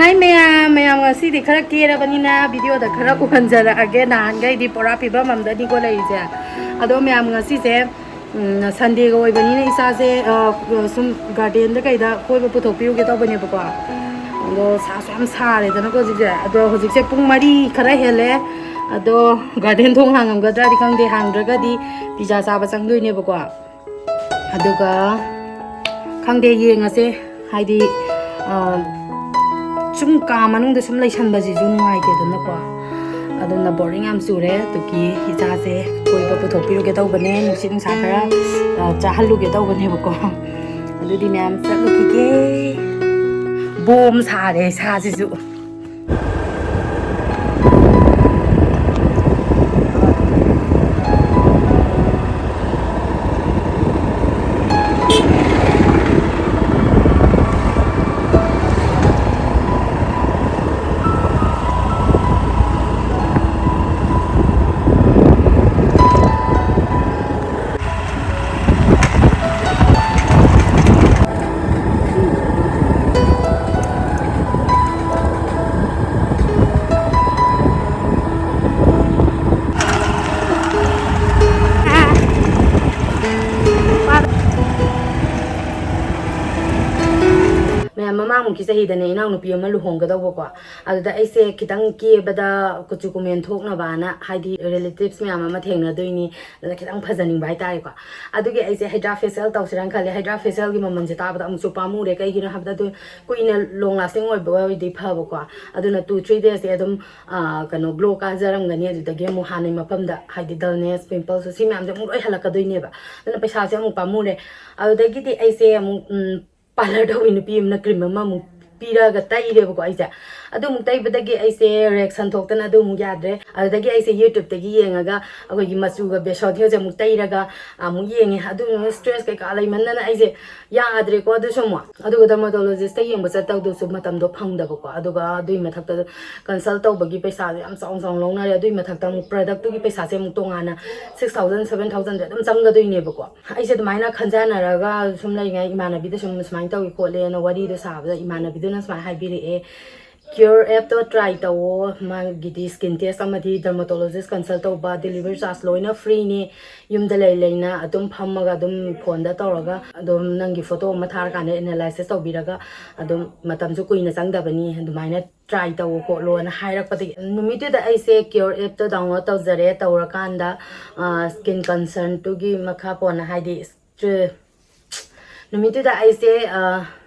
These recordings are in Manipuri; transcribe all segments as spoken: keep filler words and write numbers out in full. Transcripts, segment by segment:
ꯍꯥꯏ ꯃꯌꯥꯝ, ꯃꯌꯥꯝ ꯉꯁꯤꯗꯤ ꯈꯔ ꯀꯦꯔꯕꯅꯤꯅ ꯚꯤꯗꯤꯑꯣꯗ ꯈꯔ ꯎꯍꯟꯖꯔꯛꯑꯒꯦ꯫ ꯅꯍꯥꯟꯈꯩꯗꯤ ꯄꯨꯔꯥ ꯐꯤꯕꯝ ꯑꯝꯗꯅꯤꯀꯣ ꯂꯩꯔꯤꯁꯦ꯫ ꯑꯗꯣ ꯃꯌꯥꯝ, ꯉꯁꯤꯁꯦ ꯎꯝ, ꯁꯟꯗꯦꯒ ꯑꯣꯏꯕꯅꯤꯅ ꯏꯆꯥꯁꯦ, ꯑ, ꯁꯨꯝ ꯒꯥꯔꯗꯦꯟꯗ ꯀꯩꯗ ꯀꯣꯏꯕ ꯄꯨꯊꯣꯛꯄꯤꯔꯨꯒꯦ ꯇꯧꯕꯅꯦꯕꯀꯣ꯫ ꯑꯗꯣ ꯁꯥꯁꯨ ꯌꯥꯝ ꯁꯥꯔꯦꯗꯅꯀꯣ ꯍꯧꯖꯤꯛꯁꯦ꯫ ꯑꯗꯣ ꯍꯧꯖꯤꯛꯁꯦ ꯄꯨꯡ ꯃꯔꯤ ꯈꯔ ꯍꯦꯜꯂꯦ꯫ ꯑꯗꯣ ꯒꯥꯔꯗꯦꯟ ꯊꯣꯡ ꯍꯥꯡꯉꯝꯒꯗ꯭ꯔꯗꯤ ꯈꯪꯗꯦ, ꯍꯥꯡꯗ꯭ꯔꯒꯗꯤ ꯄꯤꯖꯥ ꯆꯥꯕ ꯆꯪꯗꯣꯏꯅꯦꯕꯀꯣ꯫ ꯑꯗꯨꯒ ꯈꯪꯗꯦ, ꯌꯦꯡꯉꯁꯦ꯫ ꯍꯥꯏꯗꯤ, ꯑ, ꯁꯨꯝ ꯀꯥ ꯃꯅꯨꯡꯗ ꯁꯨꯝ ꯂꯩꯁꯟꯕꯁꯤꯁꯨ ꯅꯨꯡꯉꯥꯏꯇꯦꯗꯅꯀꯣ꯫ ꯑꯗꯨꯅ ꯕꯣꯔꯤꯡ ꯌꯥꯝ ꯆꯨꯔꯦ꯫ ꯑꯗꯨꯒꯤ ꯏꯆꯥꯁꯦ ꯀꯣꯏꯕ ꯄꯨꯊꯣꯛꯄꯤꯔꯨꯒꯦ ꯇꯧꯕꯅꯦ, ꯅꯨꯡꯁꯤꯠ ꯅꯨꯡꯁꯥ ꯈꯔ, ꯑ, ꯆꯥꯍꯜꯂꯨꯒꯦ ꯇꯧꯕꯅꯦꯕꯀꯣ꯫ ꯑꯗꯨꯗꯤ ꯃꯌꯥꯝ ꯆꯠꯂꯨꯈꯤꯒꯦ꯫ ꯕꯣꯝ ꯁꯥꯔꯦ ꯏꯁꯥꯁꯤꯁꯨ꯫ ꯃꯌꯥꯝ, ꯃꯃꯥꯡꯃꯨꯛꯀꯤ ꯆꯍꯤꯗꯅꯦ ꯏꯅꯥꯎꯅꯨꯄꯤ ꯑꯃ ꯂꯨꯍꯣꯡꯒꯗꯧꯕꯀꯣ꯫ ꯑꯗꯨꯗ ꯑꯩꯁꯦ ꯈꯤꯇꯪ ꯀꯦꯕꯗ ꯀꯨꯆꯨ ꯀꯨꯃꯦꯟ ꯊꯣꯛꯅꯕꯅ, ꯍꯥꯏꯗꯤ relatives ꯃꯌꯥꯝ ꯑꯃ ꯊꯦꯡꯅꯗꯣꯏꯅꯤ, ꯑꯗꯨꯅ ꯈꯤꯇꯪ ꯐꯖꯅꯤꯡꯕ ꯍꯥꯏꯇꯥꯔꯦꯀꯣ꯫ ꯑꯗꯨꯒꯤ ꯑꯩꯁꯦ Hydra facial ꯇꯧꯁꯤꯔꯥꯅ ꯈꯜꯂꯦ꯫ Hydra facialꯒꯤ ꯃꯃꯜꯁꯦ ꯇꯥꯕꯗ ꯑꯃꯨꯛꯁꯨ ꯄꯥꯝꯃꯨꯔꯦ, ꯀꯩꯒꯤꯅꯣ ꯍꯥꯏꯕꯗ ꯑꯗꯨ ꯀꯨꯏꯅ long lasting ꯑꯣꯏꯕ ꯑꯣꯏꯔꯗꯤ ꯐꯕꯀꯣ꯫ ꯑꯗꯨꯅ two three daysꯇꯤ ꯑꯗꯨꯝ, ꯑ, ꯀꯩꯅꯣ, glow ꯀꯥꯖꯔꯝꯒꯅꯤ꯫ ꯑꯗꯨꯗꯒꯤ ꯑꯃꯨꯛ ꯍꯥꯟꯅꯩ ꯃꯐꯝꯗ, ꯍꯥꯏꯗꯤ dullness, pimples ꯁꯤ ꯃꯌꯥꯝꯁꯦ ꯑꯃꯨꯛ ꯂꯣꯏ ꯍꯜꯂꯛꯀꯗꯣꯏꯅꯦꯕ꯫ ꯑꯗꯨꯅ ꯄꯩꯁꯥꯁꯦ ꯑꯃꯨꯛ ꯄꯥꯝꯃꯨꯔꯦ꯫ ꯑꯗꯨꯗꯒꯤꯗꯤ ꯑꯩꯁꯦ ꯑꯃꯨꯛ, ꯎꯝ, parlour ꯇꯧꯕꯤ ꯅꯨꯄꯤ ꯑꯃꯅ cream ꯑꯃꯃꯨꯛ ꯄꯤꯔꯒ ꯇꯩꯔꯦꯕꯀꯣ ꯑꯩꯁꯦ꯫ ꯑꯗꯨꯃꯨꯛ ꯇꯩꯕꯗꯒꯤ ꯑꯩꯁꯦ reaction ꯊꯣꯛꯇꯅ ꯑꯗꯨꯃꯨꯛ ꯌꯥꯗ꯭ꯔꯦ꯫ ꯑꯗꯨꯗꯒꯤ ꯑꯩꯁꯦ YouTubeꯇꯒꯤ ꯌꯦꯡꯉꯒ ꯑꯩꯈꯣꯏꯒꯤ ꯃꯆꯨꯒ ꯕꯦꯁꯣꯟ ꯍꯤꯜꯁꯦ ꯑꯃꯨꯛ ꯇꯩꯔꯒ ꯑꯃꯨꯛ ꯌꯦꯡꯉꯦ꯫ ꯑꯗꯨꯗꯨꯅ stress ꯀꯩꯀꯥ ꯂꯩꯃꯟꯗꯅ ꯑꯩꯁꯦ ꯌꯥꯗ꯭ꯔꯦꯀꯣ꯫ ꯑꯗꯨꯁꯨ ꯑꯃꯨꯛ ꯑꯗꯨꯒ dermatologistꯇ ꯌꯦꯡꯕ ꯆꯠꯇꯧꯗꯨꯁꯨ ꯃꯇꯝꯗꯣ ꯐꯪꯗꯕꯀꯣ꯫ ꯑꯗꯨꯒ ꯑꯗꯨꯒꯤ ꯃꯊꯛꯇ consult ꯇꯧꯕꯒꯤ ꯄꯩꯁꯥꯁꯨ ꯌꯥꯝ ꯆꯥꯎꯅ ꯆꯥꯎꯅ ꯂꯧꯅꯔꯦ꯫ ꯑꯗꯨꯒꯤ ꯃꯊꯛꯇ ꯑꯃꯨꯛ productꯇꯨꯒꯤ ꯄꯩꯁꯥꯁꯦ ꯑꯃꯨꯛ ꯇꯣꯉꯥꯟꯅ six thousand seven thousand ꯑꯗꯨꯝ ꯆꯪꯒꯗꯣꯏꯅꯦꯕꯀꯣ꯫ ꯑꯩꯁꯦ ꯑꯗꯨꯃꯥꯏꯅ ꯈꯟꯖꯅꯔꯒ ꯁꯨꯝ ꯂꯩꯔꯤꯉꯩ ꯏꯃꯥꯟꯅꯕꯤꯗ ꯁꯨꯝ ꯁꯨꯃꯥꯏꯅ ꯇꯧꯏ ꯈꯣꯠꯂꯦꯅ ꯋꯥꯔꯤꯗꯣ ꯁꯥꯕꯗ ꯏꯃꯥꯟꯅꯕꯤꯗ ꯅ ꯁꯨꯃꯥꯏꯅ ꯍꯥꯏꯕꯤꯔꯛꯑꯦ, ꯀ꯭ꯌꯣꯔ ꯑꯦꯞꯇꯣ ꯇ꯭ꯔꯥꯏ ꯇꯧꯋꯣ, ꯃꯥꯒꯤꯗꯤ ꯁ꯭ꯀꯤꯟ ꯇꯦꯁ ꯑꯃꯗꯤ ꯗꯔꯃꯥꯇꯣꯂꯣꯖꯤꯁ ꯀꯟꯁꯜ ꯇꯧꯕ, ꯗꯤꯂꯤꯚꯔ ꯆꯥꯔꯖ ꯂꯣꯏꯅ ꯐ꯭ꯔꯤꯅꯤ꯫ ꯌꯨꯝꯗ ꯂꯩ ꯂꯩꯅ ꯑꯗꯨꯝ ꯐꯝꯃꯒ ꯑꯗꯨꯝ ꯐꯣꯟꯗ ꯇꯧꯔꯒ ꯑꯗꯨꯝ ꯅꯪꯒꯤ ꯐꯣꯇꯣ ꯑꯃ ꯊꯥꯔꯀꯥꯟꯗ ꯑꯦꯅꯥꯂꯥꯏꯁꯤꯁ ꯇꯧꯕꯤꯔꯒ ꯑꯗꯨꯝ ꯃꯇꯝꯁꯨ ꯀꯨꯏꯅ ꯆꯪꯗꯕꯅꯤ, ꯑꯗꯨꯃꯥꯏꯅ ꯇ꯭ꯔꯥꯏ ꯇꯧꯋꯣ ꯈꯣꯠꯂꯣꯅ ꯍꯥꯏꯔꯛꯄꯗꯒꯤ ꯅꯨꯃꯤꯠꯇꯨꯗ ꯑꯩꯁꯦ ꯀ꯭ꯌꯣꯔ ꯑꯦꯞꯇꯣ ꯗꯥꯎꯟꯂꯣꯗ ꯇꯧꯖꯔꯦ꯫ ꯇꯧꯔꯀꯥꯟꯗ ꯁ꯭ꯀꯤꯟ ꯀꯟꯁꯔꯟꯗꯨꯒꯤ ꯃꯈꯥ ꯄꯣꯟꯅ, ꯍꯥꯏꯗꯤ ꯅꯨꯃꯤꯠꯇꯨꯗ ꯑꯩꯁꯦ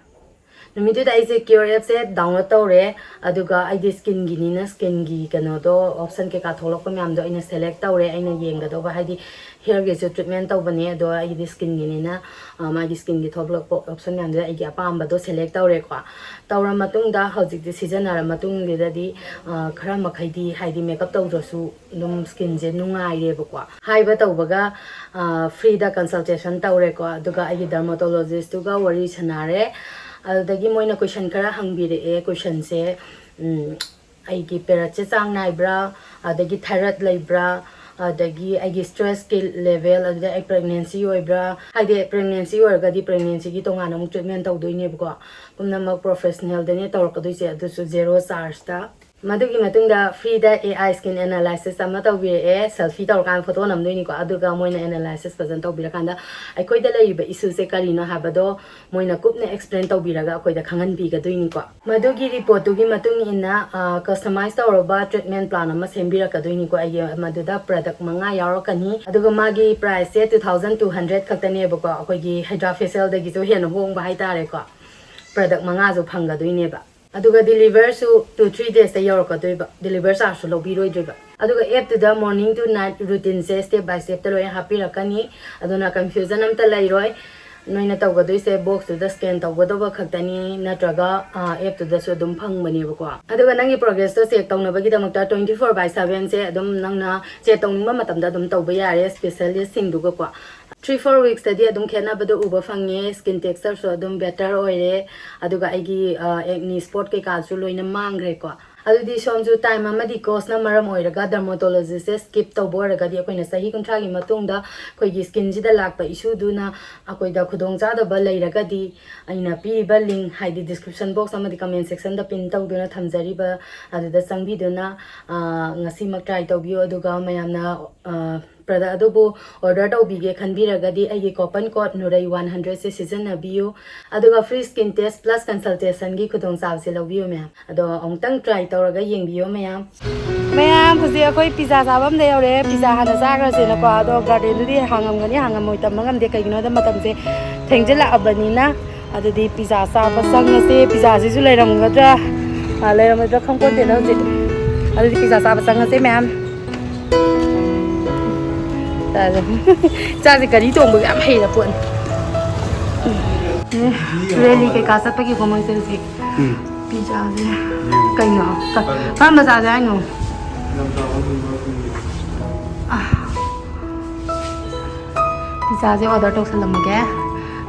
ꯅꯨꯃꯤꯠꯇꯨꯗ ꯑꯩꯁꯦ ꯀ꯭ꯌꯣꯔ ꯑꯦꯞꯁꯦ ꯗꯥꯎꯟꯂꯣꯗ ꯇꯧꯔꯦ꯫ ꯑꯗꯨꯒ ꯑꯩꯗꯤ ꯁ꯭ꯀꯤꯟꯒꯤꯅꯤꯅ ꯁ꯭ꯀꯤꯟꯒꯤ ꯀꯩꯅꯣꯗꯣ, ꯑꯣꯞꯁꯟ ꯀꯩꯀꯥ ꯊꯣꯛꯂꯛꯄ ꯃꯌꯥꯝꯗꯣ ꯑꯩꯅ ꯁꯦꯂꯦꯛ ꯇꯧꯔꯦ꯫ ꯑꯩꯅ ꯌꯦꯡꯒꯗꯧꯕ, ꯍꯥꯏꯗꯤ ꯍꯤꯌꯔꯒꯤꯁꯨ ꯇ꯭ꯔꯤꯠꯃꯦꯟ ꯇꯧꯕꯅꯦ, ꯑꯗꯣ ꯑꯩꯒꯤꯗꯤ ꯁ꯭ꯀꯤꯟꯒꯤꯅꯤꯅ ꯃꯥꯒꯤ ꯁ꯭ꯀꯤꯟꯒꯤ ꯊꯣꯛꯂꯛꯄ ꯑꯣꯞꯁꯟ ꯃꯌꯥꯝꯗꯨꯗ ꯑꯩꯒꯤ ꯑꯄꯥꯝꯕꯗꯣ ꯁꯦꯂꯦꯛ ꯇꯧꯔꯦꯀꯣ꯫ ꯇꯧꯔ ꯃꯇꯨꯡꯗ ꯍꯧꯖꯤꯛꯇꯤ ꯁꯤꯖꯤꯟꯅꯔ ꯃꯇꯨꯡꯗꯨꯗꯗꯤ ꯈꯔ ꯃꯈꯩꯗꯤ, ꯍꯥꯏꯗꯤ ꯃꯦꯀꯞ ꯇꯧꯗ꯭ꯔꯁꯨ ꯑꯗꯨꯝ ꯁ꯭ꯀꯤꯟꯁꯦ ꯅꯨꯡꯉꯥꯏꯔꯦꯕꯀꯣ꯫ ꯍꯥꯏꯕ ꯇꯧꯕꯒ ꯐ꯭ꯔꯤꯗ ꯀꯟꯁꯜꯇꯦꯁꯟ ꯇꯧꯔꯦꯀꯣ꯫ ꯑꯗꯨꯒ ꯑꯩꯒꯤ ꯗꯔꯃꯥꯇꯣꯂꯣꯖꯤꯁꯇꯨꯒ ꯋꯥꯔꯤ ꯁꯥꯟꯅꯔꯦ꯫ ꯑꯗꯨꯗꯒꯤ ꯃꯣꯏꯅ ꯀꯣꯏꯁꯟ ꯈꯔ ꯍꯪꯕꯤꯔꯛꯑꯦ꯫ ꯀꯣꯏꯁꯟꯁꯦ ꯑꯩꯒꯤ ꯄꯦꯔꯠꯁꯦ ꯆꯥꯡ ꯅꯥꯏꯕ꯭ꯔꯥ, ꯑꯗꯒꯤ ꯊꯥꯏꯔꯣꯏꯗ ꯂꯩꯕ꯭ꯔꯥ, ꯑꯗꯒꯤ ꯑꯩꯒꯤ ꯁ꯭ꯇ꯭ꯔꯦꯁꯀꯤ ꯂꯦꯚꯦꯜ, ꯑꯗꯨꯗ ꯑꯩ ꯄ꯭ꯔꯦꯒꯅꯦꯟꯁꯤ ꯑꯣꯏꯕ꯭ꯔꯥ, ꯍꯥꯏꯗꯤ ꯄ꯭ꯔꯦꯒꯅꯦꯟꯁꯤ ꯑꯣꯏꯔꯒꯗꯤ ꯄ꯭ꯔꯦꯒꯅꯦꯟꯁꯤꯒꯤ ꯇꯣꯉꯥꯟꯅ ꯑꯃꯨꯛ ꯇ꯭ꯔꯤꯠꯃꯦꯟ ꯇꯧꯗꯣꯏꯅꯦꯕꯀꯣ꯫ ꯄꯨꯝꯅꯃꯛ ꯄ꯭ꯔꯣꯐꯦꯁꯅꯦꯜꯗꯅꯦ ꯇꯧꯔꯛꯀꯗꯣꯏꯁꯦ, ꯑꯗꯨꯁꯨ ꯖꯦꯔꯣ ꯆꯥꯔꯖꯇ꯫ ꯃꯗꯨꯒꯤ ꯃꯇꯨꯡꯗ ꯐ꯭ꯔꯤꯗ ꯑꯦ ꯑꯥꯏ ꯁ꯭ꯀꯤꯟ ꯑꯦꯅꯥꯂꯥꯏꯁꯤꯁ ꯑꯃ ꯇꯧꯕꯤꯔꯛꯑꯦ꯫ ꯁꯦꯜꯐꯤ ꯇꯧꯔꯀꯥꯟꯗ ꯐꯣꯇꯣ ꯅꯝꯗꯣꯏꯅꯤꯀꯣ꯫ ꯑꯗꯨꯒ ꯃꯣꯏꯅ ꯑꯦꯅꯥꯂꯥꯏꯁꯤꯁ ꯐꯖꯅ ꯇꯧꯕꯤꯔꯀꯥꯟꯗ ꯑꯩꯈꯣꯏꯗ ꯂꯩꯔꯤꯕ ꯏꯁꯨꯁꯦ ꯀꯔꯤꯅꯣ ꯍꯥꯏꯕꯗꯣ ꯃꯣꯏꯅ ꯀꯨꯞꯅ ꯑꯦꯛꯁꯄ꯭ꯂꯦꯟ ꯇꯧꯕꯤꯔꯒ ꯑꯩꯈꯣꯏꯗ ꯈꯪꯍꯟꯕꯤꯒꯗꯣꯏꯅꯤꯀꯣ꯫ ꯃꯗꯨꯒꯤ ꯔꯤꯄꯣꯔꯠꯇꯨꯒꯤ ꯃꯇꯨꯡ ꯏꯟꯅ ꯀꯁꯇꯃꯥꯏꯁ ꯇꯧꯔꯕ ꯇ꯭ꯔꯤꯠꯃꯦꯟ ꯄ꯭ꯂꯥꯟ ꯑꯃ ꯁꯦꯝꯕꯤꯔꯛꯀꯗꯣꯏꯅꯤꯀꯣ꯫ ꯑꯩꯒꯤ ꯃꯗꯨꯗ ꯄ꯭ꯔꯗꯛ ꯃꯉꯥ ꯌꯥꯎꯔꯛꯀꯅꯤ꯫ ꯑꯗꯨꯒ ꯃꯥꯒꯤ ꯄ꯭ꯔꯥꯏꯁꯁꯦ ꯇꯨ ꯊꯥꯎꯖꯟ ꯇꯨ ꯍꯟꯗ꯭ꯔꯦꯗ ꯈꯛꯇꯅꯦꯕꯀꯣ꯫ ꯑꯩꯈꯣꯏꯒꯤ ꯍꯥꯏꯗ꯭ꯔꯥ ꯐꯦꯁꯤꯌꯦꯜꯗꯒꯤꯁꯨ ꯍꯦꯟꯅ ꯍꯣꯡꯕ ꯍꯥꯏꯇꯥꯔꯦꯀꯣ꯫ ꯄ꯭ꯔꯗꯛ ꯃꯉꯥꯁꯨ ꯐꯪꯒꯗꯣꯏꯅꯦꯕ꯫ ꯑꯗꯨꯒ ꯗꯤꯂꯤꯚꯔꯁꯨ ꯇꯨ ꯊ꯭ꯔꯤ ꯗꯦꯖꯇ ꯌꯧꯔꯛꯀꯗꯣꯏꯕ, ꯗꯤꯂꯤꯚꯔ ꯆꯥꯔꯖꯁꯨ ꯂꯧꯕꯤꯔꯣꯏꯗꯣꯏꯕ꯫ ꯑꯗꯨꯒ ꯑꯦꯞꯇꯨꯗ ꯃꯣꯔꯅꯤꯡ ꯇꯨ ꯅꯥꯏꯠ ꯔꯨꯇꯤꯟꯁꯦ ꯁ꯭ꯇꯦꯞ ꯕꯥꯏ ꯁ꯭ꯇꯦꯞꯇ ꯂꯣꯏꯅ ꯍꯥꯞꯄꯤꯔꯛꯀꯅꯤ꯫ ꯑꯗꯨꯅ ꯀꯟꯐ꯭ꯌꯨꯖꯟ ꯑꯝꯇ ꯂꯩꯔꯣꯏ꯫ ꯅꯣꯏꯅ ꯇꯧꯒꯗꯣꯏꯁꯦ ꯕꯣꯛꯁꯇꯨꯗ ꯁ꯭ꯀꯦꯟ ꯇꯧꯒꯗꯧꯕ ꯈꯛꯇꯅꯤ, ꯅꯠꯇ꯭ꯔꯒ ꯑꯦꯞꯇꯨꯗꯁꯨ ꯑꯗꯨꯝ ꯐꯪꯕꯅꯦꯕꯀꯣ꯫ ꯑꯗꯨꯒ ꯅꯪꯒꯤ ꯄ꯭ꯔꯣꯒ꯭ꯔꯦꯁꯇꯣ ꯆꯦꯛ ꯇꯧꯅꯕꯒꯤꯗꯃꯛꯇ ꯇ꯭ꯋꯦꯟꯇꯤ ꯐꯣꯔ ꯕꯥꯏ ꯁꯚꯦꯟꯁꯦ ꯑꯗꯨꯝ ꯅꯪꯅ ꯆꯦꯛ ꯇꯧꯅꯤꯡꯕ ꯃꯇꯝꯗ ꯑꯗꯨꯝ ꯇꯧꯕ ꯌꯥꯔꯦ ꯁ꯭ꯄꯦꯁꯤꯌꯦꯂꯤꯁꯁꯤꯡꯗꯨꯒꯀꯣ꯫ ꯊ꯭ꯔꯤ ꯐꯣꯔ ꯋꯤꯛꯁꯇꯗꯤ ꯑꯗꯨꯝ ꯈꯦꯠꯅꯕꯗꯣ ꯎꯕ ꯐꯪꯉꯦ꯫ ꯁ꯭ꯀꯤꯟ ꯇꯦꯛꯁꯆꯔꯁꯨ ꯑꯗꯨꯝ ꯕꯦꯇꯔ ꯑꯣꯏꯔꯦ꯫ ꯑꯗꯨꯒ ꯑꯩꯒꯤ ꯑꯦꯛꯅꯤ ꯁ꯭ꯄꯣꯠ ꯀꯩꯀꯥꯁꯨ ꯂꯣꯏꯅ ꯃꯥꯡꯈ꯭ꯔꯦꯀꯣ꯫ ꯑꯗꯨꯗꯤ ꯁꯣꯝꯁꯨ ꯇꯥꯏꯝ ꯑꯃꯗꯤ ꯀꯣꯁꯅ ꯃꯔꯝ ꯑꯣꯏꯔꯒ ꯗꯔꯃꯣꯇꯣꯂꯣꯖꯤꯁꯁꯦ ꯁ꯭ꯀꯤꯞ ꯇꯧꯕ ꯑꯣꯏꯔꯒꯗꯤ, ꯑꯩꯈꯣꯏꯅ ꯆꯍꯤ ꯀꯨꯟꯊ꯭ꯔꯥꯒꯤ ꯃꯇꯨꯡꯗ ꯑꯩꯈꯣꯏꯒꯤ ꯁ꯭ꯀꯤꯟꯁꯤꯗ ꯂꯥꯛꯄ ꯏꯁꯨꯗꯨꯅ ꯑꯩꯈꯣꯏꯗ ꯈꯨꯗꯣꯡꯆꯥꯗꯕ ꯂꯩꯔꯒꯗꯤ, ꯑꯩꯅ ꯄꯤꯔꯤꯕ ꯂꯤꯡ, ꯍꯥꯏꯗꯤ ꯗꯤꯁꯀ꯭ꯔꯤꯞꯁꯟ ꯕꯣꯛꯁ ꯑꯃꯗꯤ ꯀꯃꯦꯟ ꯁꯦꯛꯁꯟꯗ ꯄꯤꯟ ꯇꯧꯗꯨꯅ ꯊꯝꯖꯔꯤꯕ, ꯑꯗꯨꯗ ꯆꯪꯕꯤꯗꯨꯅ, ꯑ, ꯉꯁꯤꯃꯛ ꯇ꯭ꯔꯥꯏ ꯇꯧꯕꯤꯌꯨ꯫ ꯑꯗꯨꯒ ꯃꯌꯥꯝꯅ, ꯑ, ꯄ꯭ꯔꯗꯛ ꯑꯗꯨꯕꯨ ꯑꯣꯔꯗꯔ ꯇꯧꯕꯤꯒꯦ ꯈꯟꯕꯤꯔꯒꯗꯤ, ꯑꯩꯒꯤ ꯀꯣꯄꯟ ꯀꯣꯗ ꯅꯨꯔꯩ ꯋꯥꯟ ꯍꯟꯗ꯭ꯔꯦꯠꯁꯦ ꯁꯤꯖꯤꯟꯅꯕꯤꯌꯨ꯫ ꯑꯗꯨꯒ ꯐ꯭ꯔꯤ ꯁ꯭ꯀꯤꯟ ꯇꯦꯁ ꯄ꯭ꯂꯁ ꯀꯟꯁꯜꯇꯦꯁꯟꯒꯤ ꯈꯨꯗꯣꯡꯆꯥꯕꯁꯦ ꯂꯧꯕꯤꯌꯨ, ꯃꯌꯥꯝ꯫ ꯑꯗꯣ ꯑꯃꯨꯛꯇꯪ ꯇ꯭ꯔꯥꯏ ꯇꯧꯔꯒ ꯌꯦꯡꯕꯤꯌꯣ, ꯃꯌꯥꯝ꯫ ꯃꯌꯥꯝ, ꯍꯧꯖꯤꯛ ꯑꯩꯈꯣꯏ ꯄꯤꯖꯥ ꯆꯥꯐꯝꯗ ꯌꯧꯔꯦ꯫ ꯄꯤꯖꯥ ꯍꯥꯟꯅ ꯆꯥꯈ꯭ꯔꯁꯦꯅꯀꯣ꯫ ꯑꯗꯣ ꯒꯥꯔꯗꯦꯟꯗꯨꯗꯤ ꯍꯥꯡꯉꯝꯒꯅꯤ, ꯍꯥꯡꯉꯝꯃꯣꯏ ꯇꯝꯕ ꯉꯝꯗꯦ꯫ ꯀꯩꯒꯤꯅꯣꯗ ꯃꯇꯝꯁꯦ ꯊꯦꯡꯖꯤꯜꯂꯛꯑꯕꯅꯤꯅ꯫ ꯑꯗꯨꯗꯤ ꯄꯤꯖꯥ ꯆꯥꯕ ꯆꯪꯉꯁꯦ꯫ ꯄꯤꯖꯥꯁꯤꯁꯨ ꯂꯩꯔꯝꯒꯗ꯭ꯔꯥ, ꯑ, ꯂꯩꯔꯝꯃꯣꯏꯗ꯭ꯔꯥ ꯈꯪꯄꯣꯟꯇꯦꯗ ꯍꯧꯖꯤꯛ꯫ ꯑꯗꯨꯗꯤ ꯄꯤꯖꯥ ꯆꯥꯕ ꯆꯪꯉꯁꯦ, ꯃꯌꯥꯝ꯫ ꯆꯥꯁꯦ꯫ ꯏꯆꯥꯁꯦ ꯒꯥꯔꯤ ꯇꯣꯡꯕꯒ ꯌꯥꯝ ꯍꯩꯔ ꯄꯣꯠꯅꯤ꯫ ꯑꯦ, ꯔꯦꯂꯤ ꯀꯩꯀꯥ ꯆꯠꯄꯒꯤꯀꯣ ꯃꯣꯏꯁꯦ ꯍꯧꯖꯤꯛ ꯎꯝ꯫ ꯄꯤꯖꯥꯁꯦ꯫ ꯎꯝ꯫ ꯀꯩꯅꯣ? ꯀ-, ꯀꯔꯝꯕ ꯆꯥꯁꯦ ꯍꯥꯏꯅꯣ? ꯌꯥꯝ ꯆꯥꯕ ꯃꯐꯝ ꯌꯥꯎꯔꯛꯄꯅꯤꯅꯦ꯫ ꯑ, ꯄꯤꯖꯥꯁꯦ ꯑꯣꯔꯗꯔ ꯇꯧꯁꯜꯂꯝꯃꯒꯦ꯫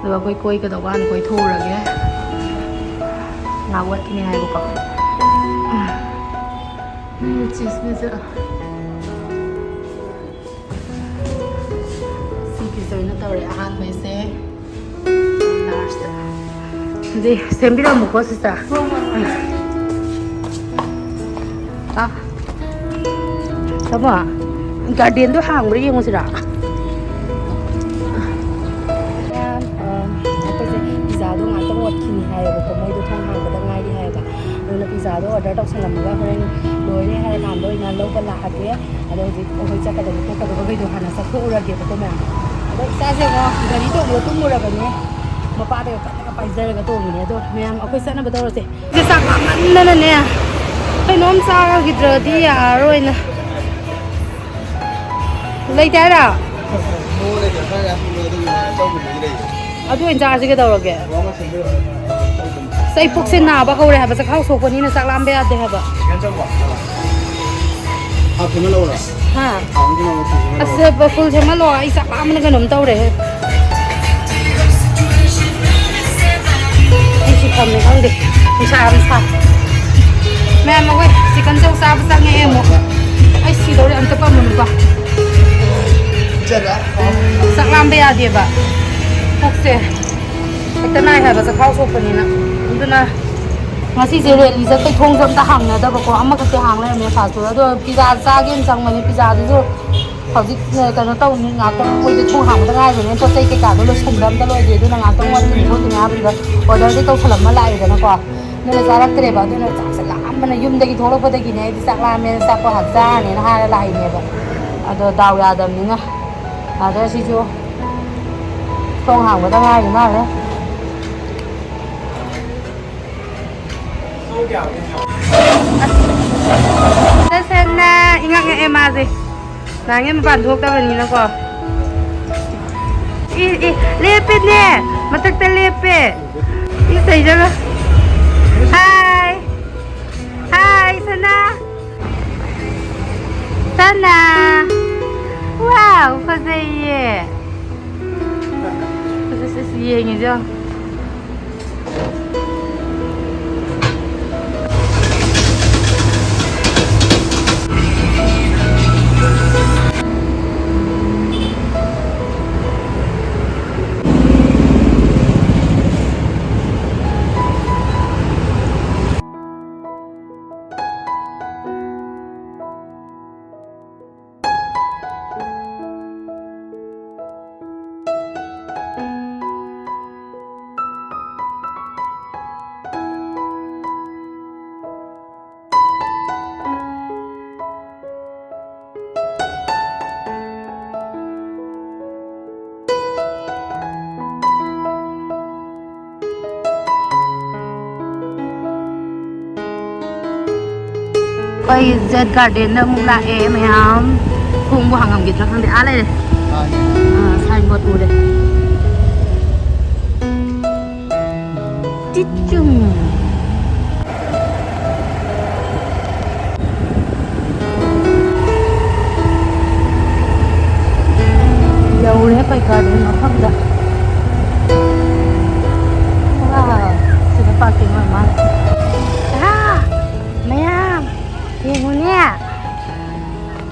ꯑꯗꯨꯒ ꯑꯩꯈꯣꯏ ꯀꯣꯏꯒꯗꯧꯕ ꯀꯥꯟꯗ ꯀꯣꯏꯊꯣꯛꯎꯔꯒꯦ꯫ ꯉꯥꯏꯍꯥꯛ ꯋꯥꯠꯈꯤꯅꯤ ꯍꯥꯏꯕꯀꯣ꯫ ꯎꯝ, ꯆꯤꯁꯅꯤꯁꯦ꯫ ꯁꯤ ꯄꯤꯖ ꯑꯣꯏꯅ ꯇꯧꯔꯦ ꯑꯍꯥꯟꯕꯩꯁꯦ꯫ ꯂꯥꯔꯖꯇ꯫ ꯑꯗꯨꯗꯤ ꯁꯦꯝꯕꯤꯔꯝꯃꯨꯀꯣ, ꯁꯤꯁꯇꯔ꯫ ꯑꯥ꯫ ꯇꯥꯃꯣ, ꯒꯥꯔꯗꯦꯟꯗꯣ ꯍꯥꯡꯕ꯭ꯔꯥ ꯌꯦꯡꯉꯨꯁꯤꯔꯥ? ꯃꯌꯥꯝ, ꯑ, ꯑꯩꯈꯣꯏꯁꯦ ꯄꯤꯖꯥꯗꯣ ꯉꯥꯛꯇꯪ ꯑꯣꯠꯈꯤꯅꯤ ꯍꯥꯏꯌꯦꯕꯀꯣ, ꯃꯣꯏꯗꯣ ꯊꯣꯡ ꯍꯥꯡꯕꯗ ꯉꯥꯏꯔꯤ ꯍꯥꯏꯌꯦꯕ꯫ ꯑꯗꯨꯅ ꯄꯤꯖꯥꯗꯣ ꯑꯣꯔꯗꯔ ꯇꯧꯁꯜꯂꯝꯃꯒ ꯍꯣꯔꯦꯟ ꯂꯣꯏꯔꯦ ꯍꯥꯏꯔ ꯀꯥꯟꯗ ꯑꯣꯏꯅ ꯂꯧꯕ ꯂꯥꯛꯑꯒꯦ꯫ ꯑꯗꯣ ꯍꯧꯖꯤꯛ ꯑꯩꯈꯣꯏ ꯆꯠꯀꯗꯕ ꯈꯣꯠꯀꯗꯕꯈꯩꯗꯣ ꯍꯥꯟꯅ ꯆꯠꯊꯣꯛꯎꯔꯒꯦꯕꯀꯣ, ꯃꯌꯥꯝ꯫ ꯑꯗꯣ ꯏꯆꯥꯁꯦ ꯌꯦꯡꯉꯣ, ꯒꯥꯔꯤ ꯇꯣꯡꯕꯗ ꯇꯨꯝꯃꯨꯔꯕꯅꯦ, ꯃꯄꯥꯗꯒ ꯀꯟꯅꯒ ꯄꯥꯏꯖꯔꯒ ꯇꯣꯡꯉꯤꯅꯦ꯫ ꯑꯗꯣ ꯃꯌꯥꯝ, ꯑꯩꯈꯣꯏ ꯆꯠꯅꯕ ꯇꯧꯔꯁꯦ꯫ ꯁꯤꯁꯦ ꯆꯥꯛ ꯂꯥꯝꯃꯟꯗꯅꯅꯦ, ꯀꯩꯅꯣꯝ ꯆꯥꯈꯤꯗ꯭ꯔꯗꯤ ꯌꯥꯔꯔꯣꯏꯅ꯫ ꯂꯩꯇꯦ ꯍꯥꯏꯔꯣ? ꯑꯗꯨ ꯑꯣꯏꯅ ꯆꯥꯔꯁꯤ ꯀꯩꯗꯧꯔꯒꯦ? ꯑꯁ, ꯑꯩ ꯄꯨꯛꯁꯦ ꯅꯥꯕ ꯍꯧꯔꯦ ꯍꯥꯏꯕ, ꯆꯈꯥꯎ ꯁꯣꯛꯄꯅꯤꯅ ꯆꯥꯛ ꯂꯥꯝꯕ ꯌꯥꯗꯦ ꯍꯥꯏꯕ꯫ ꯍꯥꯞ ꯊꯦꯡꯅ ꯂꯧꯔꯣ? ꯍꯥ? ꯍꯥꯞ ꯊꯦꯡꯅ ꯂꯧꯔꯣ, ꯊꯦꯡꯅ ꯂꯧꯔꯣ꯫ ꯑꯁ, ꯐꯨꯜ ꯁꯦꯝꯍꯜꯂꯣ, ꯑꯩ ꯆꯥꯛ ꯂꯥꯝꯕꯅ ꯀꯩꯅꯣꯝ ꯇꯧꯔꯦꯍꯦ꯫ ꯑꯩ ꯁꯤ ꯐꯝꯃꯦ ꯈꯪꯗꯦ, ꯅꯨꯡꯁꯥ ꯌꯥꯝ ꯁꯥꯏ꯫ ꯃꯣꯏ ꯆꯤꯀꯟ ꯆꯧ ꯆꯥꯕ ꯆꯪꯉꯛꯑꯦ ꯑꯃꯨꯛ꯫ ꯑꯩ ꯁꯤꯗꯧꯔꯦ, ꯑꯝꯇ ꯄꯝꯃꯨꯅꯨꯀꯣ꯫ ꯆꯥꯛ ꯂꯥꯝꯕ ꯌꯥꯗꯦꯕ꯫ ꯄꯨꯛꯁꯦ ꯍꯦꯛꯇ ꯅꯥꯏ ꯍꯥꯏꯕ, ꯆꯈꯥꯎ ꯁꯣꯛꯄꯅꯤꯅ꯫ ꯑꯗꯨꯅ ꯉꯁꯤꯁꯦ ꯔꯦꯂꯤ ꯆꯠꯄꯩ ꯊꯣꯡꯁꯨ ꯑꯝꯇ ꯍꯥꯡꯅꯗꯕꯀꯣ, ꯑꯃꯈꯛꯇꯤ ꯍꯥꯡ ꯂꯩꯔꯝꯃꯦ ꯐꯥꯁ ꯐꯨꯗ꯫ ꯑꯗꯣ ꯄꯤꯖꯥ ꯆꯥꯒꯦꯅ ꯆꯪꯕꯅꯦ, ꯄꯤꯖꯥꯗꯨꯁꯨ ꯍꯧꯖꯤꯛ ꯀꯩꯅꯣ ꯇꯧꯅꯤ, ꯉꯥꯛꯇꯪ ꯑꯩꯈꯣꯏꯗꯣ ꯊꯣꯡ ꯍꯥꯡꯕꯗ ꯉꯥꯏꯔꯤꯕꯅꯤꯅ ꯄꯣꯠ ꯆꯩ ꯀꯩꯀꯥꯗꯣ ꯂꯣꯏꯁꯟꯕ ꯑꯝꯇ ꯂꯣꯏꯗꯦ꯫ ꯑꯗꯨꯅ ꯉꯥꯛꯇꯪ ꯋꯥꯠꯂꯤ ꯈꯣꯠꯂꯤ ꯍꯥꯏꯕꯗꯨꯗ ꯑꯣꯔꯗꯔꯗꯤ ꯇꯧꯁꯜꯂꯝꯃ ꯂꯥꯛꯑꯦꯗꯅꯀꯣ꯫ ꯑꯗꯨꯅ ꯆꯥꯔꯛꯇ꯭ꯔꯦꯕ꯫ ꯑꯗꯨꯅ ꯆꯥꯛꯁꯦ ꯂꯥꯝꯕꯅ, ꯌꯨꯝꯗꯒꯤ ꯊꯣꯛꯂꯛꯄꯗꯒꯤꯅꯦ ꯑꯩꯗꯤ ꯆꯥꯛ ꯂꯥꯝꯃꯦꯅ ꯆꯥꯛꯄꯣ ꯍꯥꯟꯅ ꯆꯥꯔꯅꯦꯅ ꯍꯥꯏꯔ ꯂꯥꯛꯏꯅꯦꯕ꯫ ꯑꯗꯣ ꯗꯥꯎ ꯌꯥꯗꯕꯅꯤꯅ ꯑꯗ ꯁꯤꯁꯨ ꯊꯣꯡ ꯍꯥꯡꯕꯗ ꯉꯥꯏꯔꯤ ꯃꯥꯜꯂꯦ꯫ ꯇꯁꯦꯡꯅ ꯏꯉꯛ ꯉꯛꯑꯦ ꯃꯥꯁꯦ꯫ ꯅꯍꯥꯟꯒꯩ ꯃꯄꯥꯟ ꯊꯣꯛꯇꯕꯅꯤꯅꯀꯣ꯫ E, E, ꯂꯦꯞꯄꯦꯅꯦ꯫ ꯃꯊꯛꯇ ꯂꯦꯞꯄꯦ꯫ ꯏ, ꯆꯩꯖꯒ꯫ ꯍꯥꯏ꯫ ꯍꯥꯏ, ꯁꯅꯥ꯫ ꯁꯅꯥ꯫ ꯋꯥꯎ, ꯐꯖꯩꯌꯦ꯫ ꯐꯖꯩ, ꯐꯖꯩ, ꯌꯦꯡꯉꯤꯁꯦ ꯌꯦꯡꯉꯣ꯫ ꯑꯩꯈꯣꯏ ꯖꯦꯠ ꯒꯥꯔꯗꯦꯟꯗ ꯑꯃꯨꯛ ꯂꯥꯛꯑꯦ ꯃꯌꯥꯝ꯫ ꯊꯣꯡꯕꯨ ꯍꯥꯡꯉꯝꯈꯤꯗ꯭ꯔꯥ ꯈꯪꯗꯦ꯫ ꯑꯥ ꯂꯩꯔꯦ꯫ ꯑꯥ, ꯁꯥꯏꯟ ꯕꯣꯔꯗ ꯎꯔꯦ꯫ ꯇꯤꯆꯨꯝ꯫ ꯌꯧꯔꯦ ꯑꯩꯈꯣꯏ ꯒꯥꯔꯗꯦꯟ ꯃꯐꯝꯗ꯫ ꯋꯥꯎ, ꯁꯤꯗ ꯄꯥꯔꯀꯤꯡ ꯑꯣꯏ ꯃꯥꯜꯂꯦ꯫ ꯑꯥ, ꯃꯌꯥ꯫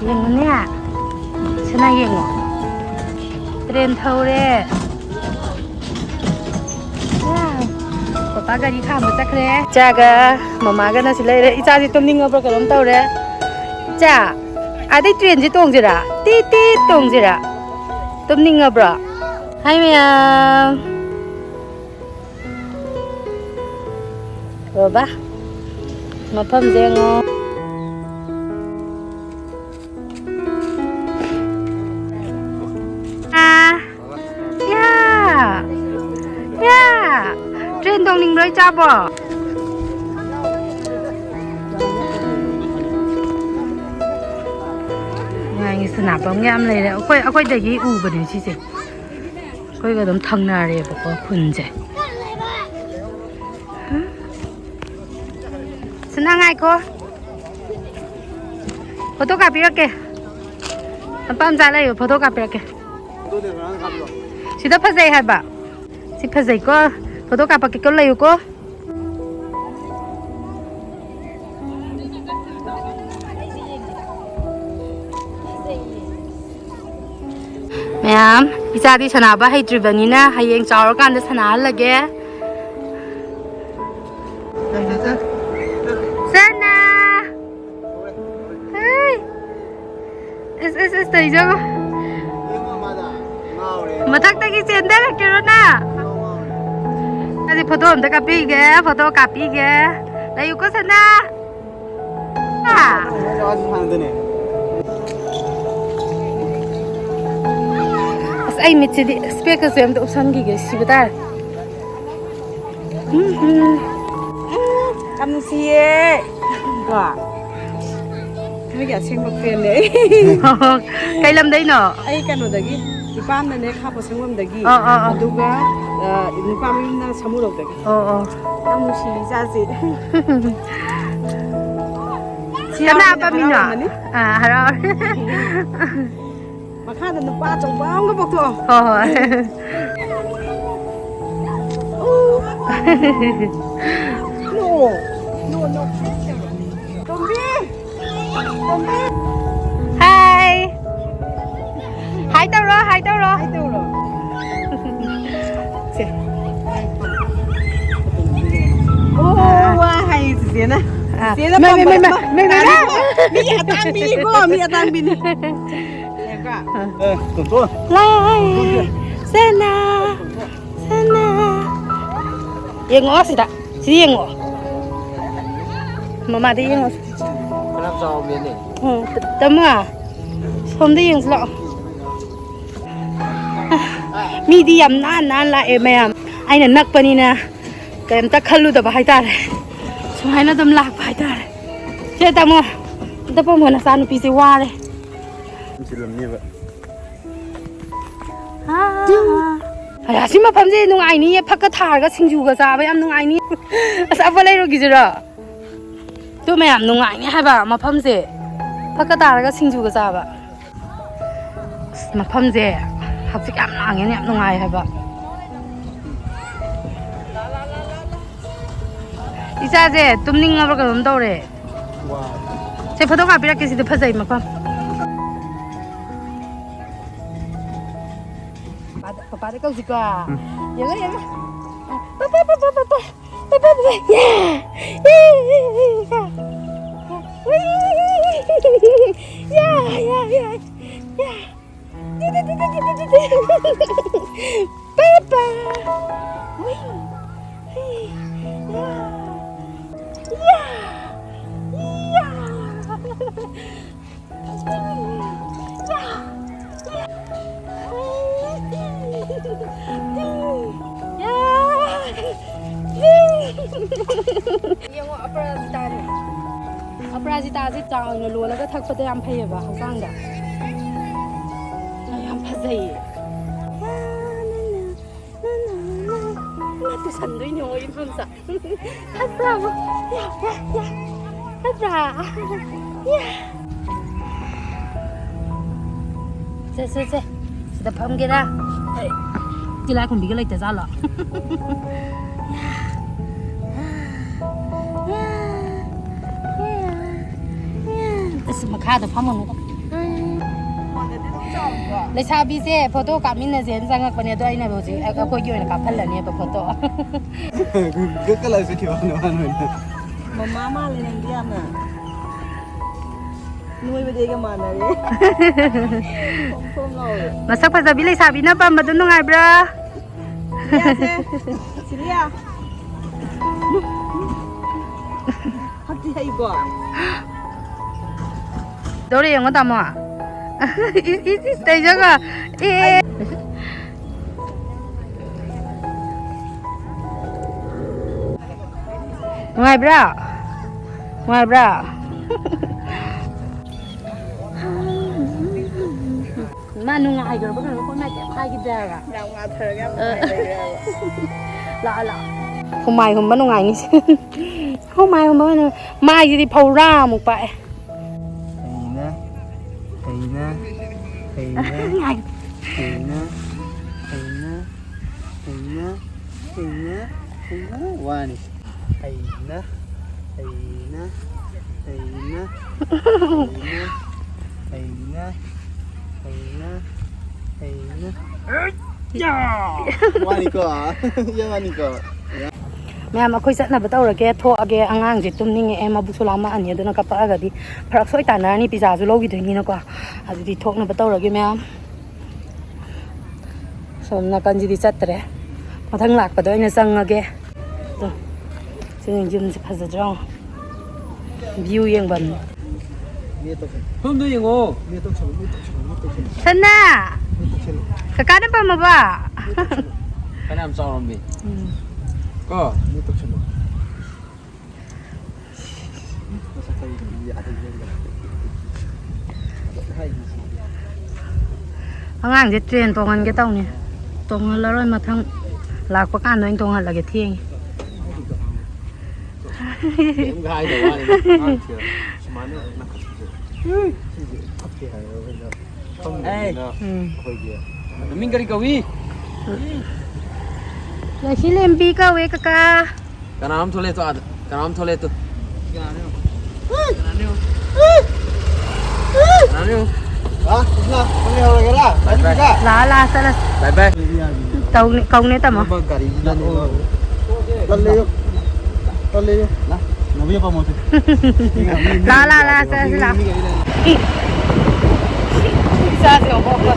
ꯌꯦꯡꯉꯨꯅꯦ, ꯁꯅꯥ ꯌꯦꯡꯉꯣ, ꯇ꯭ꯔꯦꯟ ꯊꯧꯔꯦ꯫ ꯄꯄꯥ ꯒꯥꯔꯤ ꯈꯥꯝꯕ ꯆꯠꯈ꯭ꯔꯦ꯫ ꯏꯆꯥꯒ ꯃꯃꯥꯒꯅ ꯁꯤ ꯂꯩꯔꯦ꯫ ꯏꯆꯥꯁꯤ ꯇꯨꯝꯅꯤꯡꯉꯕ꯭ꯔꯥ ꯀꯩꯅꯣꯝ ꯇꯧꯔꯦ꯫ ꯏꯆꯥ, ꯑꯗꯩ ꯇ꯭ꯔꯦꯟꯁꯤ ꯇꯣꯡꯁꯤꯔꯥ? T T ꯇꯣꯡꯁꯤꯔꯥ? ꯇꯨꯝꯅꯤꯡꯉꯕ꯭ꯔꯣ? ꯍꯥꯏ ꯃꯌꯥꯝ꯫ ꯕꯕꯥ, ꯃꯐꯝꯁꯦ ꯌꯦꯡꯉꯣ꯫ ꯑꯥ, ꯌꯥ, ꯌꯥ꯫ ꯇ꯭ꯔꯦꯟ ꯇꯣꯡꯅꯤꯡꯕ꯭ꯔꯣ, ꯏꯆꯥꯕꯣ? ꯉꯥꯏꯒꯤ ꯁꯅꯥꯄꯝꯒ ꯌꯥꯝ ꯂꯩꯔꯦ꯫ ꯑꯩꯈꯣꯏ, ꯑꯩꯈꯣꯏꯗꯒꯤ ꯎꯕꯅꯦ ꯁꯤꯁꯦ꯫ ꯑꯩꯈꯣꯏꯒ ꯑꯗꯨꯝ ꯊꯪꯅꯔꯦꯕꯀꯣ ꯈꯨꯟꯁꯦ꯫ ꯁꯅꯥ, ꯉꯥꯏꯈꯣ, ꯐꯣꯇꯣ ꯀꯥꯞꯄꯤꯔꯛꯀꯦ꯫ ꯂꯨꯄꯥ ꯃꯆꯥ ꯂꯩꯌꯨ, ꯐꯣꯇꯣ ꯀꯥꯞꯄꯤꯔꯛꯀꯦ꯫ ꯁꯤꯗ ꯐꯖꯩ ꯍꯥꯏꯕ꯫ ꯁꯤ ꯐꯖꯩꯀꯣ꯫ ꯐꯣꯇꯣ ꯀꯥꯞꯄꯛꯀꯦꯀꯣ, ꯂꯩꯌꯨꯀꯣ꯫ ꯃꯌꯥꯝ, ꯏꯆꯥꯗꯤ ꯁꯥꯟꯅꯕ ꯍꯩꯇ꯭ꯔꯤꯕꯅꯤꯅ ꯍꯌꯦꯡ ꯆꯥꯎꯔꯀꯥꯟꯗ ꯁꯥꯟꯅꯍꯜꯂꯒꯦ꯫ ꯁꯅꯥ! ꯍꯩ! ꯏꯁ, ꯏꯁ, ꯏꯁ, ꯇꯧꯏꯁꯦ ꯌꯦꯡꯉꯣ꯫ ꯃꯊꯛꯇꯒꯤ ꯆꯦꯟꯊꯔꯛꯀꯦꯔꯣ ꯅꯪ? ꯑꯗꯨꯗꯤ ꯐꯣꯇꯣ ꯑꯝꯇ ꯀꯥꯞꯄꯤꯒꯦ, ꯐꯣꯇꯣ ꯀꯥꯞꯄꯤꯒꯦ꯫ ꯂꯩꯌꯨꯀꯣ, ꯁꯅꯥ꯫ ꯑꯥ꯫ ꯑꯁ, ꯑꯩ ꯃꯤꯠꯁꯤꯗꯤ ꯏꯁꯄꯦꯛꯀꯁꯦ ꯑꯝꯇ ꯎꯞꯁꯟꯈꯤꯒꯦ, ꯁꯤꯕ ꯇꯥꯔꯦ꯫ ꯎꯝ, ꯎꯝ꯫ ꯌꯥꯝ ꯅꯨꯡꯁꯤꯌꯦ꯫ ꯀꯣ? ꯅꯣꯏꯒꯤ ꯑꯁꯦꯡꯕ ꯐꯦꯟꯅꯦ ꯑꯩ꯫ ꯀꯩ ꯂꯝꯗꯩꯅꯣ? ꯑꯩ ꯀꯩꯅꯣꯗꯒꯤ, ꯏꯄꯥꯝꯅꯅꯦ, ꯈꯥ ꯄꯣꯠꯁꯪꯕꯝꯗꯒꯤ꯫ ꯑꯥ, ꯑꯥ, ꯑꯥ꯫ ꯑꯗꯨꯒ, ꯑ, ꯅꯨꯄꯥ ꯃꯌꯨꯝꯅ ꯁꯃꯨꯔꯧꯗꯒꯤ꯫ ꯑꯣ, ꯑꯣ꯫ ꯌꯥꯝ ꯅꯨꯡꯁꯤ ꯏꯆꯥꯁꯦ꯫ ꯁꯤ ꯀꯅꯥ ꯌꯥꯎꯔꯗꯤ ꯄꯥꯝꯃꯤꯅꯣ? ꯍꯔꯥꯎꯔꯝꯃꯅꯤ꯫ ꯑꯥ, ꯍꯔꯥꯎꯔꯦ꯫ ꯃꯈꯥꯗ ꯅꯨꯄꯥ ꯑꯆꯧꯕ ꯑꯃꯒ ꯄꯣꯛꯊꯣꯛꯑꯣ꯫ ꯍꯣꯏ, ꯍꯣꯏ꯫ ꯎ꯫ ꯅꯣ꯫ ꯅꯣ, ꯅꯣ꯫ ꯇꯣꯝꯕꯤ! ꯇꯣꯝꯕꯤ! ꯑꯥ, ꯆꯦꯅ ꯃꯩ, ꯃꯩ, ꯄꯝꯕ ꯃꯩ, ꯃꯩ, ꯑꯃ ꯃꯩ, ꯃꯩ, ꯃꯩ꯫ ꯃꯤ ꯑꯇꯥꯡꯕꯤꯅꯤꯀꯣ, ꯃꯤ ꯑꯇꯥꯡꯕꯤꯅꯤ꯫ ꯑꯦ, ꯇꯣꯟꯇꯣꯟ꯫ ꯂꯥꯏ ꯁꯅꯥ, ꯁꯅꯥ꯫ ꯌꯦꯡꯉꯣ ꯁꯤꯗ, ꯁꯤ ꯌꯦꯡꯉꯣ꯫ ꯃꯃꯥꯗ ꯌꯦꯡꯉꯣ꯫ ꯐꯅꯌꯥꯝ ꯆꯥꯎꯕꯅꯦ꯫ ꯎꯝ, ꯇ-, ꯇꯥꯃꯣ, ꯁꯣꯝꯗ ꯌꯦꯡꯁꯤ ꯂꯥꯛꯑꯣ꯫ ꯃꯤꯗꯤ ꯌꯥꯝ ꯅꯥꯟ ꯅꯥꯟ ꯂꯥꯛꯑꯦ ꯃꯌꯥꯝ꯫ ꯑꯩꯅ ꯅꯛꯄꯅꯤꯅ ꯀꯩꯝꯇ ꯈꯜꯂꯨꯗꯕ ꯍꯥꯏꯇꯥꯔꯦ꯫ ꯁꯨꯃꯥꯏꯅ ꯑꯗꯨꯝ ꯂꯥꯛꯄ ꯍꯥꯏꯇꯥꯔꯦ꯫ ꯁꯦ ꯇꯥꯃꯣ, ꯑꯝꯇ ꯄꯣꯝꯃꯣ, ꯅꯆꯥꯅꯨꯄꯤꯁꯦ ꯋꯥꯔꯦ꯫ ꯊꯤꯜꯂꯝꯅꯦꯕ꯫ ꯑꯥ꯫ ꯑꯌꯥ, ꯁꯤ ꯃꯐꯝꯁꯦ ꯅꯨꯡꯉꯥꯏꯅꯤꯌꯦ, ꯐꯛꯀ ꯊꯥꯔꯒ ꯁꯤꯡꯖꯨꯒ ꯆꯥꯕ ꯌꯥꯝ ꯅꯨꯡꯉꯥꯏꯅꯤ꯫ ꯑꯆꯥꯄꯣꯠ ꯂꯩꯔꯨꯈꯤꯁꯤꯔꯣ? ꯑꯗꯨ ꯃꯌꯥꯝ ꯅꯨꯡꯉꯥꯏꯅꯤ ꯍꯥꯏꯕ ꯃꯐꯝꯁꯦ, ꯐꯛꯀ ꯇꯥꯔꯒ ꯁꯤꯡꯖꯨꯒ ꯆꯥꯕ꯫ ꯑꯁ, ꯃꯐꯝꯁꯦ ꯍꯧꯖꯤꯛ ꯌꯥꯝ ꯂꯥꯡꯉꯦꯅꯦ, ꯌꯥꯝ ꯅꯨꯡꯉꯥꯏ ꯍꯥꯏꯕ꯫ ꯏꯆꯥꯁꯦ ꯇꯨꯝꯅꯤꯡꯉꯕ꯭ꯔꯥ ꯀꯩꯅꯣꯝ ꯇꯧꯔꯦ꯫ ꯁꯦ, ꯐꯣꯇꯣ ꯀꯥꯞꯄꯤꯔꯛꯀꯦ ꯁꯤꯗ, ꯐꯖꯩ ꯃꯐꯝ꯫ ꯄꯄꯥꯗ, ꯄꯄꯥꯗ ꯀꯧꯁꯤꯀꯣ꯫ ꯎꯝ꯫ ꯌꯦꯡꯉꯣ, ꯌꯦꯡꯉꯣ꯫ Papa, papa, papa. Papa, papa. ꯌꯥ! ꯌꯥ! ꯌꯥ! ꯌꯥ! ꯌꯥ! ꯄꯄꯥ! ꯎꯏ! ꯌꯥ! ꯌꯥ! ꯌꯥ! ꯌꯦꯡꯉꯣ, ꯑꯄꯔꯥꯖꯤꯇꯥꯅꯦ꯫ ꯑꯄꯔꯥꯖꯤꯇꯥꯁꯦ ꯆꯥ ꯑꯣꯏꯅ ꯂꯣꯜꯂꯒ ꯊꯛꯄꯗ ꯌꯥꯝ ꯐꯩꯌꯦꯕ ꯍꯛꯆꯥꯡꯗ꯫ ꯌꯥꯝ ꯐꯖꯩꯌꯦ꯫ ꯏꯃꯥ ꯇꯨꯁꯟꯗꯣꯏꯅꯦ, ꯍꯣꯏ, ꯏꯟꯐꯝꯁ꯫ ꯐꯠꯇ꯭ꯔꯥ? ꯌꯥ, ꯌꯥ, ꯌꯥ꯫ ꯐꯠꯇ꯭ꯔꯥ? ꯌꯥ꯫ ꯁꯦ, ꯁꯦ, ꯁꯦ꯫ ꯁꯤꯗ ꯐꯝꯒꯦꯔꯥ? ꯑꯩ ꯇꯤꯂꯥꯏꯈꯨꯝꯕꯤꯒ ꯂꯩꯇꯖꯥꯠꯂꯣ? ꯑꯁ, ꯃꯈꯥꯗ ꯐꯝꯃꯨꯅꯨꯗ꯫ ꯂꯩꯁꯥꯕꯤꯁꯦ ꯐꯣꯇꯣ ꯀꯥꯞꯃꯤꯟꯅꯁꯦꯅ ꯆꯪꯉꯛꯄꯅꯦ, ꯑꯗꯣ ꯑꯩꯅ ꯍꯧꯖꯤꯛ ꯑꯩꯈꯣꯏꯒꯤ ꯑꯣꯏꯅ ꯀꯥꯞꯍꯜꯂꯅꯦꯕ ꯐꯣꯇꯣ꯫ ꯒꯛꯀ ꯂꯥꯎ ꯆꯠꯈꯤꯕ ꯋꯥꯅꯦ, ꯃꯥꯅ ꯑꯣꯏꯅ꯫ ꯃꯃꯥ ꯃꯥꯜꯂꯦ ꯅꯪꯗꯤ ꯌꯥꯝꯅ꯫ ꯅꯣꯏꯕꯗꯤ ꯑꯩꯒ ꯃꯥꯟꯅꯔꯦ꯫ ꯐꯣꯝ ꯐꯣꯝ ꯂꯥꯎꯔꯦ꯫ ꯃꯁꯛ ꯐꯖꯕꯤ ꯂꯩꯁꯥꯕꯤꯅ ꯄꯝꯕꯗꯣ ꯅꯨꯡꯉꯥꯏꯕ꯭ꯔꯥ? ꯁꯤꯂꯤꯌꯥꯁꯦ꯫ ꯁꯤꯂꯤꯌꯥ꯫ ꯍꯛꯇꯤ ꯍꯩꯀꯣ꯫ ꯗꯧꯔꯦ ꯌꯦꯡꯉꯣ ꯇꯥꯃꯣ꯫ ꯏꯁ, ꯏꯁ, ꯏꯁ, ꯇꯩꯖꯒ꯫ ꯑꯦ꯫ ꯅꯨꯡꯉꯥꯏꯕ꯭ꯔꯥ? ꯅꯨꯡꯉꯥꯏꯕ꯭ꯔꯥ? ꯃꯥ ꯅꯨꯡꯉꯥꯏꯈ꯭ꯔꯕ ꯀꯩꯅꯣ, ꯈꯣꯠꯅ ꯀꯩꯝ ꯍꯥꯏꯈꯤꯗꯦ ꯍꯥꯏꯕ꯫ ꯌꯥꯝ ꯉꯥꯊꯔꯒ ꯌꯥꯝ ꯑ꯫ ꯅꯨꯡꯉꯥꯏ ꯂꯩꯔꯦ ꯍꯥꯏꯕ꯫ ꯂꯥꯛꯑꯣ, ꯂꯥꯛꯑꯣ꯫ ꯍꯨꯃꯥꯏ ꯍꯨꯝꯕ ꯅꯨꯡꯉꯥꯏꯅꯤ꯫ ꯍꯨꯃꯥꯏ ꯍꯨꯝꯕ ꯑꯣꯏꯅ-, ꯃꯥꯏꯁꯤꯗꯤ ꯐꯧꯔꯥꯃꯨꯛ ꯄꯥꯛꯑꯦ꯫ ꯍꯩꯅ, ꯍꯩꯅ, ꯍꯩꯅ, ꯉꯥꯏ꯫ ꯍꯩꯅ, ꯍꯩꯅ, ꯍꯩꯅ, ꯍꯩꯅ, ꯍꯩꯅ, ꯋꯥꯅꯤ꯫ ꯍꯩꯅ, ꯍꯩꯅ, ꯍꯩꯅ, ꯍꯩꯅ, ꯍꯩꯅ, ꯍꯩꯅ, ꯍꯩꯅ꯫ ꯌꯥ! ꯋꯥꯅꯤꯀꯣ? ꯌꯥ, ꯋꯥꯅꯤꯀꯣ? ꯃꯌꯥꯝ, ꯑꯩꯈꯣꯏ ꯆꯠꯅꯕ ꯇꯧꯔꯒꯦ, ꯊꯣꯛꯑꯒꯦ꯫ ꯑꯉꯥꯡꯁꯦ ꯇꯨꯝꯅꯤꯡꯉꯛꯑꯦ, ꯃꯕꯨꯛꯁꯨ ꯂꯥꯝꯃꯛꯑꯅꯤ, ꯑꯗꯨꯅ ꯀꯞꯄꯛꯑꯒꯗꯤ ꯐꯔꯛ ꯁꯣꯏ ꯇꯥꯅꯔꯅꯤ, ꯄꯤꯖꯥꯁꯨ ꯂꯧꯈꯤꯗꯣꯏꯅꯤꯅꯀꯣ꯫ ꯑꯗꯨꯗꯤ ꯊꯣꯛꯅꯕ ꯇꯧꯔꯒꯦ, ꯃꯌꯥꯝ꯫ ꯁꯣꯝ ꯅꯥꯀꯟꯁꯤꯗꯤ ꯆꯠꯇ꯭ꯔꯦ, ꯃꯊꯪ ꯂꯥꯛꯄꯗ ꯑꯣꯏꯅ ꯆꯪꯉꯒꯦ꯫ ꯑꯗꯣ, ꯁꯤꯅ ꯌꯨꯝꯁꯦ ꯐꯖꯗ꯭ꯔꯣ? ꯚ꯭ꯌꯨ ꯌꯦꯡꯐꯝ꯫ ꯁꯣꯝꯗ ꯌꯦꯡꯉꯣ꯫ ꯁꯅꯥ! ꯀꯀꯥꯅ ꯄꯥꯝꯃꯕ? ꯐꯅꯌꯥꯝ ꯆꯥꯎꯔꯝꯃꯤ꯫ ꯎꯝ꯫ ꯀꯣ? ꯑꯉꯥꯡꯁꯦ ꯇ꯭ꯔꯦꯟ ꯇꯣꯡꯍꯟꯒꯦ ꯇꯧꯅꯤ꯫ ꯇꯣꯡꯍꯜꯂꯔꯣꯏ, ꯃꯊꯪ ꯂꯥꯛꯄ ꯀꯥꯟꯗ ꯑꯣꯏꯅ ꯇꯣꯡꯍꯜꯂꯒꯦ, ꯊꯦꯡꯉꯦ꯫ ꯀꯩꯝꯒ ꯍꯥꯏꯗꯕ ꯋꯥꯅꯤꯗ꯫ ꯑꯉꯥꯡꯁꯦ ꯁꯨꯃꯥꯏꯅ ꯂꯪꯈꯠꯄꯁꯦ꯫ ꯁꯤꯁꯦ ꯐꯠꯇꯦ ꯍꯥꯏꯔꯒ ꯈꯪꯗꯕꯅꯤꯅ ꯎꯝ꯫ ꯑꯩꯈꯣꯏꯒꯤ ꯃꯃꯤꯡ ꯀꯔꯤ ꯀꯧꯏ? ꯂꯩꯁꯤꯂꯦꯝꯕꯤ ꯀꯧꯋꯦ, ꯀꯀꯥ꯫ ꯀꯅꯥꯅꯣꯝ ꯊꯣꯛꯂꯛꯑꯦ ꯇꯣ, ꯑꯥꯗ꯫ ꯀꯅꯥꯅꯣꯝ ꯊꯣꯛꯂꯛꯑꯦ ꯇꯣ꯫ ꯀꯅꯥꯅꯣ? ꯂꯥꯛꯑꯣ, ꯂꯥꯛꯑꯣ, ꯆꯠꯂꯁꯤ꯫ ꯕꯥꯏ ꯕꯥꯏ꯫ ꯀꯧꯅꯦ, ꯀꯧꯅꯦ, ꯇꯥꯃꯣ꯫ ꯒꯥꯔꯤꯁꯤꯗꯅꯦ꯫ ꯇꯜꯂꯦꯌꯣ꯫ ꯇꯜꯂꯦꯌꯣ꯫ ꯂꯥ꯫ ꯅꯕꯨ ꯌꯥꯝ ꯄꯥꯝꯃꯣ꯫ ꯂꯥ, ꯂꯥ, ꯂꯥ, ꯆꯠꯂꯁꯤ, ꯂꯥ꯫ ꯏꯆꯥꯁꯦ ꯌꯦꯡꯉꯣ, ꯀꯣ꯫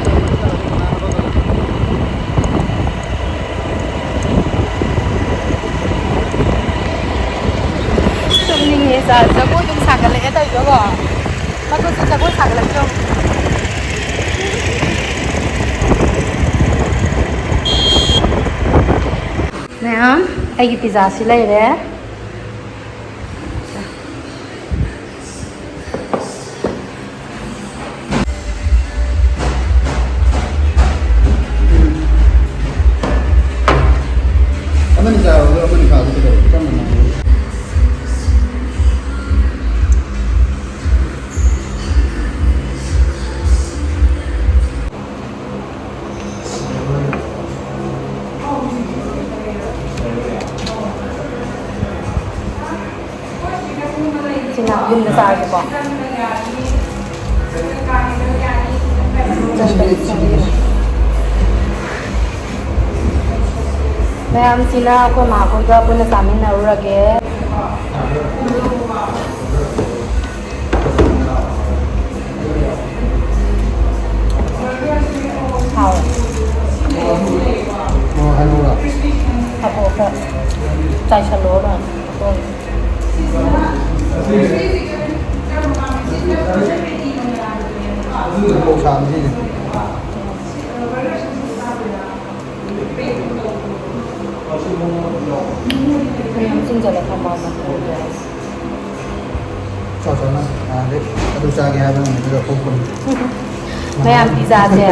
ꯇꯨꯝꯅꯤꯡꯉꯦ, ꯏꯆꯥ꯫ ꯖꯒꯣꯏ ꯑꯗꯨꯝ ꯁꯥꯒꯠꯂꯛꯑꯦ ꯇꯧꯔꯤꯗꯣꯀꯣ꯫ ꯃꯈꯨꯠꯁꯦ ꯖꯒꯣꯏ ꯁꯥꯒꯠꯂꯛꯇ꯭ꯔꯣ? ꯃꯌꯥꯝ, ꯑꯩꯒꯤ ꯄꯤꯖꯥꯁꯤ ꯂꯩꯔꯦ꯫ ꯑꯃꯅꯤ ꯆꯥꯔꯣ, ꯑꯗꯨꯒ ꯑꯃꯅꯤ ꯈꯥꯛꯑꯣ, ꯀꯩꯗꯧꯔꯒꯦ? ꯆꯞ ꯃꯥꯟꯅꯩ꯫ ꯁꯤꯅ ꯌꯨꯝꯗ ꯆꯥꯔꯁꯨꯀꯣ꯫ ꯃꯌꯥꯝꯁꯤꯅ ꯑꯩꯈꯣꯏ ꯃꯥꯈꯣꯏꯒ ꯄꯨꯟꯅ ꯆꯥꯃꯤꯟꯅꯔꯨꯔꯒꯦ꯫ ꯍꯥꯎꯋꯦ꯫ ꯑꯣ, ꯍꯥꯏꯔꯛꯑꯣꯔꯥ? ꯍꯥꯞꯄꯛꯑꯣ ꯈꯔ꯫ ꯆꯥꯏꯁꯜꯂꯣ ꯂꯣꯏꯅ꯫ ꯀꯣꯛ ꯁꯥꯕꯅꯤꯅꯦ꯫ ꯃꯌꯥꯝ ꯆꯤꯟꯖꯜꯂ ꯊꯝꯃꯣ ꯍꯥꯏꯕ꯫ ꯆꯥꯎ ꯆꯥꯎꯅ ꯅꯍꯥꯟꯗꯩ ꯑꯗꯨ ꯆꯥꯒꯦ ꯍꯥꯏꯕ ꯅꯨꯃꯤꯠꯇꯨꯗ ꯄꯣꯛꯄꯅꯤ꯫ ꯃꯌꯥꯝ ꯄꯤꯖꯥꯁꯦ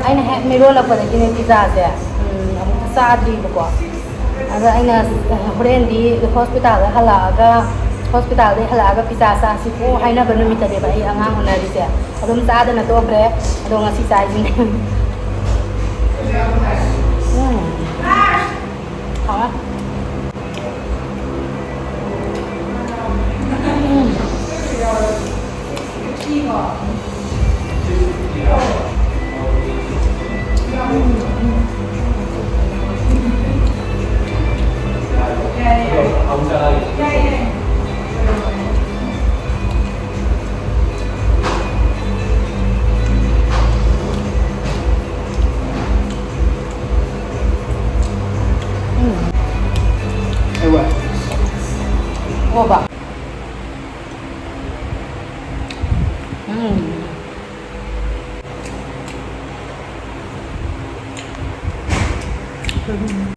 ꯑꯩꯅ ꯍꯦꯛ ꯃꯤꯔꯣꯜꯂꯛꯄꯗꯒꯤꯅꯦ ꯄꯤꯖꯥꯁꯦ, ꯎꯝ, ꯑꯃꯨꯛꯇ ꯆꯥꯗ꯭ꯔꯤꯕꯀꯣ꯫ ꯑꯗꯣ ꯑꯩꯅ ꯍꯣꯔꯦꯟꯗꯤ ꯍꯣꯁꯄꯤꯇꯥꯜꯗ ꯍꯜꯂꯛꯑꯒ, ꯍꯣꯁꯄꯤꯇꯥꯜꯗꯒꯤ ꯍꯜꯂꯛꯑꯒ ꯄꯤꯖꯥ ꯆꯥꯁꯤꯀꯣ ꯍꯥꯏꯅꯕ ꯅꯨꯃꯤꯠꯇꯅꯦꯕ ꯑꯩ ꯑꯉꯥꯡ ꯎꯅꯔꯤꯁꯦ꯫ ꯑꯗꯨꯝ ꯆꯥꯗꯅ ꯇꯣꯛꯈ꯭ꯔꯦ꯫ ꯑꯗꯣ ꯉꯁꯤ ꯆꯥꯏꯁꯤꯅꯦ꯫ ꯎꯝ꯫ ꯍꯥꯎꯔꯦ꯫ ꯎꯝ꯫ ꯀꯣꯕ꯫